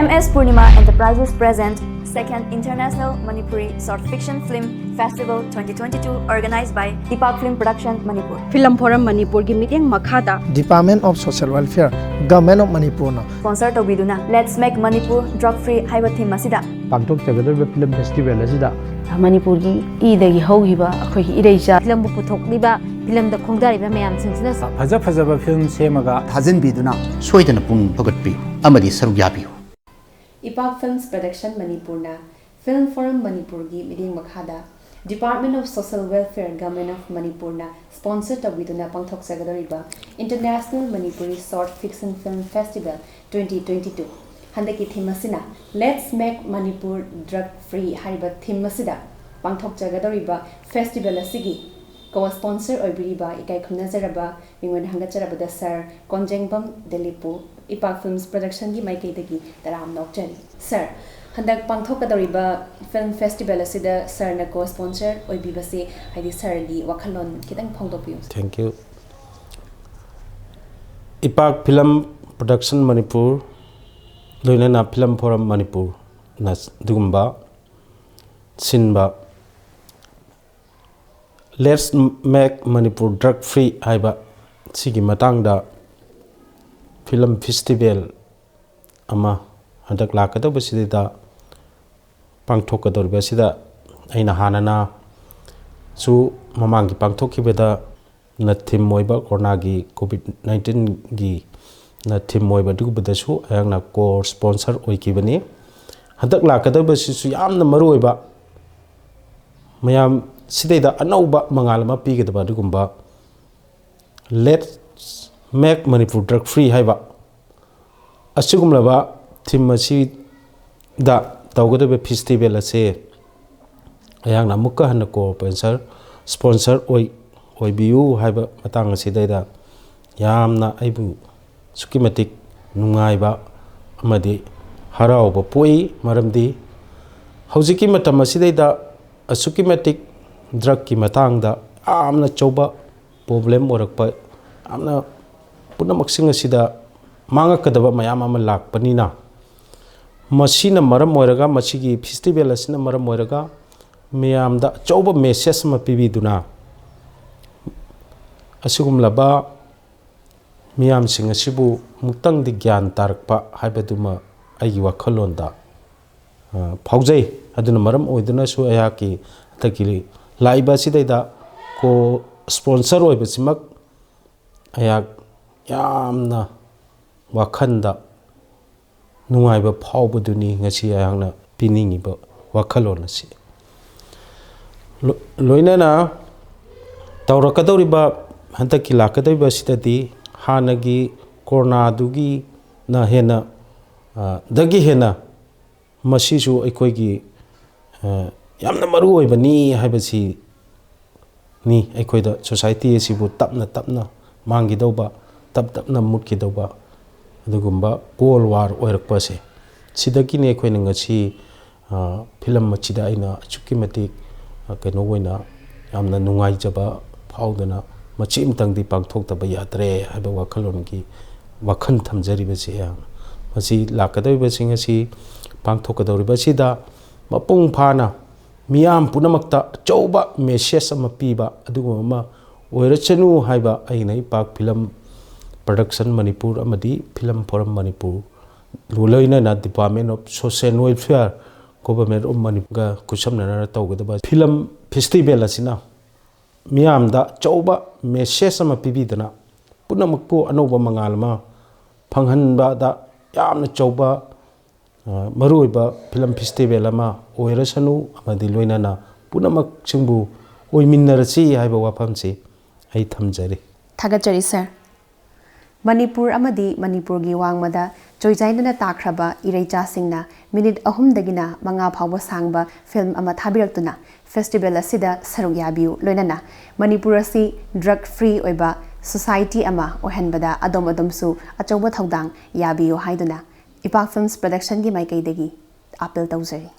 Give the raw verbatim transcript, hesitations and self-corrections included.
M S Purnima Enterprises present Second International Manipuri Short Fiction Film Festival twenty twenty-two, organized by Ipak Film Production Manipur. Film form ꯃꯅꯤꯄꯨꯔꯒꯤ ꯃꯤꯠꯌꯦꯡ ꯃꯈꯥꯗ Department of Social Welfare, Government of ꯃꯅꯤꯄꯨꯔꯅ Sponsor ꯇꯧꯕꯤꯗꯨꯅ Let's Make Manipur Drug Free ꯍꯥꯏꯕ theme ꯑꯁꯤꯗ ꯄꯥꯡꯊꯣꯛꯆꯒꯗꯧꯔꯤꯕ film festival ꯑꯁꯤꯗ ꯃꯅꯤꯄꯨꯔꯒꯤ ꯏꯗꯒꯤ ꯍꯧꯈꯤꯕ ꯑꯩꯈꯣꯏꯒꯤ ꯏꯔꯩꯆꯥ ꯐꯤꯂꯝꯕꯨ ꯄꯨꯊꯣꯛꯂꯤꯕ, ꯐꯤꯂꯝꯗ ꯈꯣꯡꯗꯥꯔꯤꯕ ꯃꯌꯥꯝꯁꯤꯡꯁꯤꯅ ꯐꯖ ꯐꯖꯕ ꯐꯤꯂꯝ ꯁꯦꯝꯃꯒ ꯊꯥꯖꯤꯟꯕꯤꯗꯨꯅ ꯁꯣꯏꯗꯅ ꯄꯨꯛꯅꯤꯡ ꯊꯧꯒꯠꯄꯤꯌꯨ ꯑꯃꯗꯤ ꯁꯔꯨꯛ ꯌꯥꯕꯤꯌꯨ꯫ ꯏꯄꯥꯛ ꯐꯤꯜꯝꯁ ꯄ꯭ꯔꯗꯛꯁꯟ ꯃꯅꯤꯄꯨꯔꯅ ꯐꯤꯜꯝ ꯐꯣꯔꯝ ꯃꯅꯤꯄꯨꯔꯒꯤ ꯃꯤꯠꯌꯦꯡ ꯃꯈꯥꯗ Department of Social Welfare, Government of ꯃꯅꯤꯄꯨꯔꯅ sponsor ꯇꯧꯕꯤꯗꯨꯅ ꯄꯥꯡꯊꯣꯛꯆꯒꯗꯧꯔꯤꯕ International Manipuri Short Fiction Film Festival twenty twenty-two, ꯍꯟꯗꯛꯀꯤ theme ꯑꯁꯤꯅ Let's Make Manipur Drug Free ꯍꯥꯏꯔꯤꯕ theme ꯑꯁꯤꯗ ꯄꯥꯡꯊꯣꯛꯆꯒꯗꯧꯔꯤꯕ festival ꯑꯁꯤꯒꯤ co-sponsor ꯑꯣꯏꯕꯤꯔꯤꯕ ꯏꯀꯥꯏ ꯈꯨꯝꯅꯖꯔꯕ ꯃꯤꯉꯣꯟꯗ ꯍꯪꯒꯠꯆꯔꯕꯗ ꯁꯥꯔ ꯀꯣꯟꯖꯦꯡꯕꯝ ꯗꯤꯂꯤꯞꯄꯨ ꯏꯄꯥꯛ ꯐꯤꯜꯝꯁ ꯄ꯭ꯔꯗꯛꯁꯟꯒꯤ ꯃꯥꯏꯀꯩꯗꯒꯤ ꯇꯔꯥꯝꯅ ꯑꯣꯛꯆꯔꯤ꯫ ꯁꯥꯔ, ꯍꯟꯗꯛ ꯄꯥꯡꯊꯣꯛꯀꯗꯧꯔꯤꯕ ꯐꯤꯜꯝ ꯐꯦꯁꯇꯤꯚꯦꯜ ꯑꯁꯤꯗ ꯁꯥꯔꯅ ꯀꯣ ꯁ꯭ꯄꯣꯟꯁꯔ ꯑꯣꯏꯕꯤꯕꯁꯦ, ꯍꯥꯏꯗꯤ ꯁꯥꯔꯒꯤ ꯋꯥꯈꯜꯂꯣꯟ ꯈꯤꯇꯪ ꯐꯣꯡꯗꯣꯛꯄꯤꯌꯨ꯫ Thank you. Ipak film production Manipur, ꯂꯣꯏꯅꯅ ꯐꯤꯂꯝ ꯐꯣꯔꯝ ꯃꯅꯤꯄꯨꯔꯅ ꯑꯗꯨꯒꯨꯝꯕ ꯁꯤꯟꯕ Let's Make Manipur Drug Free ꯍꯥꯏꯕ ꯁꯤꯒꯤ ꯃꯇꯥꯡꯗ ꯐꯤꯂꯝ ꯐꯦꯁꯇꯤꯚꯦꯜ ꯑꯃ ꯍꯟꯗꯛ ꯂꯥꯛꯀꯗꯧꯕꯁꯤꯗ ꯄꯥꯡꯊꯣꯛꯀꯗꯧꯔꯤꯕ ꯑꯁꯤꯗ ꯑꯩꯅ ꯍꯥꯟꯅꯅꯁꯨ ꯃꯃꯥꯡꯒꯤ ꯄꯥꯡꯊꯣꯛꯈꯤꯕꯗ ꯅ ꯊꯤꯝ ꯑꯣꯏꯕ ꯀꯣꯔꯣꯅꯥꯒꯤ ꯀꯣꯚꯤꯗ ꯅꯥꯏꯟꯇꯤꯟꯒꯤ ꯅ ꯊꯤꯝ ꯑꯣꯏꯕ ꯑꯗꯨꯒꯨꯝꯕꯗꯁꯨ ꯑꯩꯍꯥꯛꯅ ꯀꯣ ꯁ꯭ꯄꯣꯟꯁꯔ ꯑꯣꯏꯈꯤꯕꯅꯤ꯫ ꯍꯟꯗꯛ ꯂꯥꯛꯀꯗꯧꯕꯁꯤꯁꯨ ꯌꯥꯝꯅ ꯃꯔꯨ ꯑꯣꯏꯕ, ꯃꯌꯥꯝ ꯁꯤꯗꯩꯗ ꯑꯅꯧꯕ ꯃꯉꯥꯜ ꯑꯃ ꯄꯤꯒꯗꯕ ꯑꯗꯨꯒꯨꯝꯕ Let's Make Manipur Drug Free ꯍꯥꯏꯕ ꯑꯁꯤꯒꯨꯝꯂꯕ ꯊꯤꯝ ꯑꯁꯤꯗ ꯇꯧꯒꯗꯧꯔꯤꯕ ꯐꯦꯁꯇꯤꯚꯦꯜ ꯑꯁꯦ ꯑꯩꯍꯥꯛꯅ ꯑꯃꯨꯛꯀ ꯍꯟꯅ ꯀꯣ ꯁ꯭ꯄꯣꯟꯁꯔ, ꯁ꯭ꯄꯣꯟꯁꯔ ꯑꯣꯏ, ꯑꯣꯏꯕꯤꯌꯨ ꯍꯥꯏꯕ ꯃꯇꯥꯡ ꯑꯁꯤꯗꯩꯗ ꯌꯥꯝꯅ ꯑꯩꯕꯨ ꯑꯁꯨꯛꯀꯤ ꯃꯇꯤꯛ ꯅꯨꯡꯉꯥꯏꯕ ꯑꯃꯗꯤ ꯍꯔꯥꯎꯕ ꯄꯣꯛꯏ꯫ ꯃꯔꯝꯗꯤ ꯍꯧꯖꯤꯛꯀꯤ ꯃꯇꯝ ꯑꯁꯤꯗꯩꯗ ꯑꯁꯨꯛꯀꯤ ꯃꯇꯤꯛ ꯗ꯭ꯔꯒꯀꯤ ꯃꯇꯥꯡꯗ ꯌꯥꯝꯅ ꯑꯆꯧꯕ ꯄ꯭ꯔꯣꯕ꯭ꯂꯦꯝ ꯑꯣꯏꯔꯛꯄ, ꯌꯥꯝꯅ ꯄꯨꯝꯅꯃꯛꯁꯤꯡ ꯑꯁꯤꯗ ꯃꯥꯡꯉꯛꯀꯗꯕ ꯃꯌꯥꯝ ꯑꯃ ꯂꯥꯛꯄꯅꯤꯅ, ꯃꯁꯤꯅ ꯃꯔꯝ ꯑꯣꯏꯔꯒ, ꯃꯁꯤꯒꯤ ꯐꯦꯁꯇꯤꯚꯦꯜ ꯑꯁꯤꯅ ꯃꯔꯝ ꯑꯣꯏꯔꯒ ꯃꯤꯌꯥꯝꯗ ꯑꯆꯧꯕ ꯃꯦꯁꯦꯖ ꯑꯃ ꯄꯤꯕꯤꯗꯨꯅ, ꯑꯁꯤꯒꯨꯝꯂꯕ ꯃꯤꯌꯥꯝꯁꯤꯡ ꯑꯁꯤꯕꯨ ꯑꯃꯨꯛꯇꯪꯗꯤ ꯒ꯭ꯌꯥꯟ ꯇꯥꯔꯛꯄ ꯍꯥꯏꯕꯗꯨꯃ ꯑꯩꯒꯤ ꯋꯥꯈꯜꯂꯣꯟꯗ, ꯑ, ꯐꯥꯎꯖꯩ꯫ ꯑꯗꯨꯅ ꯃꯔꯝ ꯑꯣꯏꯗꯨꯅꯁꯨ ꯑꯩꯍꯥꯛꯀꯤ ꯍꯟꯗꯛꯀꯤ ꯂꯥꯛꯏꯕ ꯑꯁꯤꯗꯩꯗ ꯀꯣ ꯁ꯭ꯄꯣꯟꯁꯔ ꯑꯣꯏꯕꯁꯤꯃꯛ ꯑꯩꯍꯥꯛ ꯌꯥꯝꯅ ꯋꯥꯈꯜꯗ ꯅꯨꯡꯉꯥꯏꯕ ꯐꯥꯎꯕꯗꯨꯅꯤ ꯉꯁꯤ ꯑꯩꯍꯥꯛꯅ ꯄꯤꯅꯤꯡꯉꯤꯕ ꯋꯥꯈꯜꯂꯣꯟ ꯑꯁꯤ꯫ ꯂꯣ-, ꯂꯣꯏꯅꯅ ꯇꯧꯔꯛꯀꯗꯧꯔꯤꯕ, ꯍꯟꯗꯛꯀꯤ ꯂꯥꯛꯀꯗꯧꯔꯤꯕ ꯑꯁꯤꯗꯗꯤ ꯍꯥꯟꯅꯒꯤ ꯀꯣꯔꯣꯅꯥꯗꯨꯒꯤꯅ ꯍꯦꯟꯅ, ꯑ, ꯗꯒꯤ ꯍꯦꯟꯅ ꯃꯁꯤꯁꯨ ꯑꯩꯈꯣꯏꯒꯤ, ꯑ, ꯌꯥꯝꯅ ꯃꯔꯨ ꯑꯣꯏꯕꯅꯤ ꯍꯥꯏꯕꯁꯤ ꯅꯤ꯫ ꯑꯩꯈꯣꯏꯗ ꯁꯣꯁꯥꯏꯇꯤ ꯑꯁꯤꯕꯨ ꯇꯞꯅ ꯇꯞꯅ ꯃꯥꯡꯈꯤꯗꯧꯕ, ꯇꯞ ꯇꯞꯅ ꯃꯨꯠꯈꯤꯗꯧꯕ ꯑꯗꯨꯒꯨꯝꯕ ꯀꯣꯜ ꯋꯥꯔ ꯑꯣꯏꯔꯛꯄ ꯑꯁꯦ꯫ ꯁꯤꯗꯒꯤꯅꯤ ꯑꯩꯈꯣꯏꯅ ꯉꯁꯤ, ꯑ, ꯐꯤꯂꯝ ꯑꯁꯤꯗ ꯑꯩꯅ ꯑꯁꯨꯛꯀꯤ ꯃꯇꯤꯛ, ꯑ, ꯀꯩꯅꯣ ꯑꯣꯏꯅ ꯌꯥꯝꯅ ꯅꯨꯡꯉꯥꯏꯖꯕ ꯐꯥꯎꯗꯅ ꯃꯁꯤ ꯑꯃꯇꯪꯗꯤ ꯄꯥꯡꯊꯣꯛꯇꯕ ꯌꯥꯗ꯭ꯔꯦ ꯍꯥꯏꯕ ꯋꯥꯈꯜꯂꯣꯟꯒꯤ ꯋꯥꯈꯜ ꯊꯝꯖꯔꯤꯕꯁꯤ꯫ ꯑꯩꯍꯥꯛꯅ ꯃꯁꯤ ꯂꯥꯛꯀꯗꯧꯔꯤꯕꯁꯤꯡ ꯑꯁꯤ ꯄꯥꯡꯊꯣꯛꯀꯗꯧꯔꯤꯕ ꯑꯁꯤꯗ ꯃꯄꯨꯡ ꯐꯥꯅ ꯃꯤꯌꯥꯝ ꯄꯨꯝꯅꯃꯛꯇ ꯑꯆꯧꯕ ꯃꯦꯁꯦꯖ ꯑꯃ ꯄꯤꯕ ꯑꯗꯨꯒꯨꯝꯕ ꯑꯃ ꯑꯣꯏꯔꯁꯅꯨ ꯍꯥꯏꯕ ꯑꯩꯅ ꯏꯄꯥꯛ ꯐꯤꯂꯝ ꯄ꯭ꯔꯗꯛꯁꯟ ꯃꯅꯤꯄꯨꯔ ꯑꯃꯗꯤ ꯐꯤꯂꯝ ꯐꯣꯔꯝ ꯃꯅꯤꯄꯨꯔ, ꯂꯣꯏꯅꯅ Department of Social Welfare, Government of ꯃꯅꯤꯄꯨꯔꯒ ꯈꯨꯠꯁꯝꯅꯅ ꯇꯧꯒꯗꯕ ꯐꯤꯂꯝ ꯐꯦꯁꯇꯤꯚꯦꯜ ꯑꯁꯤꯅ ꯃꯤꯌꯥꯝꯗ ꯑꯆꯧꯕ ꯃꯦꯁꯦꯖ ꯑꯃ ꯄꯤꯕꯤꯗꯨꯅ ꯄꯨꯝꯅꯃꯛꯄꯨ ꯑꯅꯧꯕ ꯃꯉꯥꯜ ꯑꯃ ꯐꯪꯍꯟꯕꯗ ꯌꯥꯝꯅ ꯑꯆꯧꯕ, ꯑ, ꯃꯔꯨꯑꯣꯏꯕ ꯐꯤꯂꯝ ꯐꯦꯁꯇꯤꯚꯦꯜ ꯑꯃ ꯑꯣꯏꯔꯁꯅꯨ ꯑꯃꯗꯤ ꯂꯣꯏꯅꯅ ꯄꯨꯝꯅꯃꯛꯁꯤꯡꯕꯨ ꯑꯣꯏꯃꯤꯟꯅꯔꯁꯤ ꯍꯥꯏꯕ ꯋꯥꯐꯝꯁꯤ ꯑꯩ ꯊꯝꯖꯔꯤ꯫ ꯊꯥꯒꯠꯆꯔꯤ, ꯁꯥꯔ꯫ ꯃꯅꯤꯄꯨꯔ ꯑꯃꯗꯤ ꯃꯅꯤꯄꯨꯔꯒꯤ ꯋꯥꯡꯃꯗ ꯆꯣꯏꯆꯥꯏꯗꯅ ꯇꯥꯈ꯭ꯔꯕ ꯏꯔꯩꯆꯥꯁꯤꯡꯅ ꯃꯤꯅꯤꯠ ꯑꯍꯨꯝꯗꯒꯤꯅ ꯃꯉꯥ ꯐꯥꯎꯕ ꯁꯥꯡꯕ ꯐꯤꯂꯝ ꯑꯃ ꯊꯥꯕꯤꯔꯛꯇꯨꯅ ꯐꯦꯁꯇꯤꯚꯦꯜ ꯑꯁꯤꯗ ꯁꯔꯨꯛ ꯌꯥꯕꯤꯌꯨ, ꯂꯣꯏꯅꯅ ꯃꯅꯤꯄꯨꯔ ꯑꯁꯤ ꯗ꯭ꯔꯒ ꯐ꯭ꯔꯤ ꯑꯣꯏꯕ ꯁꯣꯁꯥꯏꯇꯤ ꯑꯃ ꯑꯣꯏꯍꯟꯕꯗ ꯑꯗꯣꯝ ꯑꯗꯣꯝꯁꯨ ꯑꯆꯧꯕ ꯊꯧꯗꯥꯡ ꯌꯥꯕꯤꯌꯨ ꯍꯥꯏꯗꯨꯅ ꯏꯄꯥꯛ ꯐꯤꯜꯝꯁ ꯄ꯭ꯔꯗꯛꯁꯟꯒꯤ ꯃꯥꯏꯀꯩꯗꯒꯤ ꯑꯥꯄꯤꯜ ꯇꯧꯖꯔꯤ꯫